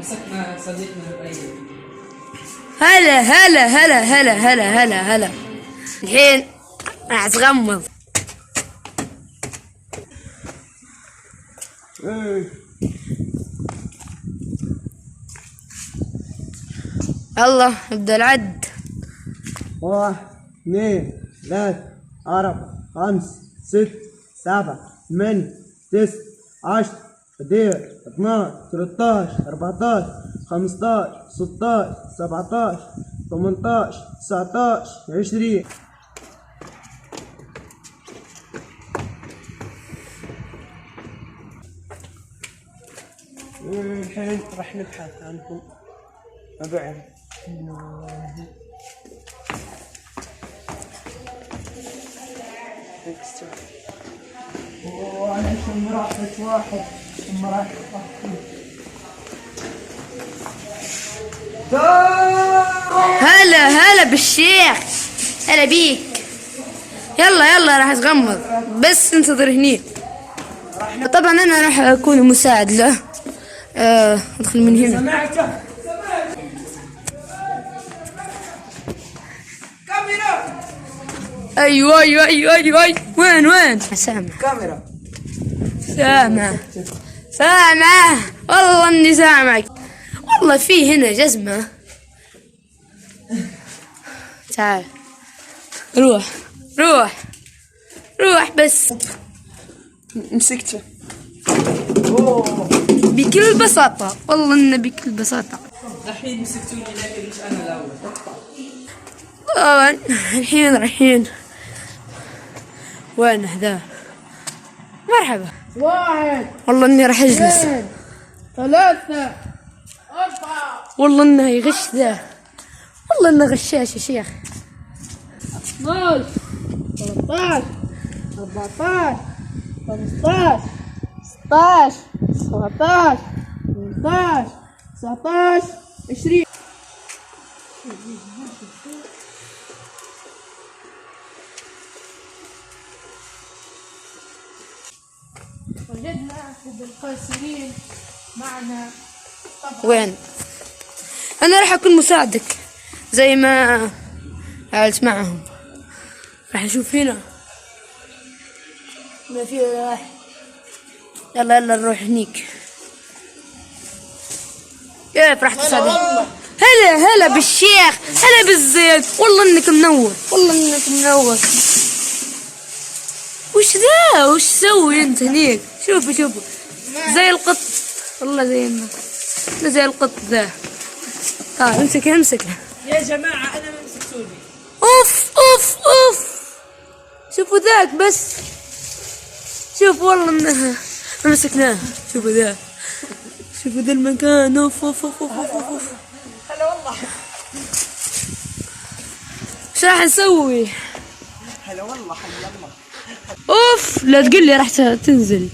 مسكنا صديقنا الايمن. هلا هلا هلا هلا هلا هلا هلا. الحين راح تغمض. يلا ابدا العد. 1 2 3 4 5 6 7 8 9 10 11 12 13 14 15 16 17 18 19 20. الحين راح نبحث عنهم. ما بعرف. وانا اشم رائحة واحد، اشم رائحة واحد. هلا هلا بالشيخ، هلا بيك. يلا يلا راح تغمض، بس انتظر هني. طبعا انا راح اكون مساعد له. ادخل من هنا. سمعته. كاميرا ايوه ايوه ايوه ايوه ايوه. وين وين؟ سامع كاميرا. سامع سامع، والله اني سامعك. والله في هنا جزمة. تعال روح روح روح بس. مسكته. بكل بساطة، والله انه بكل بساطة. الحين مسكتوني لكن مش انا الاول. طبعا الحين رايحين وين هذا؟ مرحبا. 1 والله اني راح اجلس. 2 3 4. والله انه يغش ذا، والله انه غشاش يا شيخ. 12 13 14 15 16 17 18 19 20. وجدنا أحد الخاسرين معنا. وين؟ أنا راح أكون مساعدك زي ما عملت معهم. راح أشوف هنا ما في ولا واحد. يلا يلا نروح هنيك. كيف راح تساعدني؟ هلا هلا بالشيخ، هلا بالزين. والله انك منور، والله انك منور. وش ذا؟ وش تسوي انت هنيك؟ شوفوا شوفوا زي القط، والله زي النار. زي القط ذا. تعال امسك امسك. يا جماعة انا ما مسكتوني. اوف اوف اوف. شوفوا ذاك بس، شوف والله انها مسكناه. شوفوا ذا، شوفوا ذا المكان. اوف اوف اوف اوف اوف اوف. هلا والله. ايش راح نسوي؟ هلا والله، حي الله. اوف لا تقول لي راح تنزل.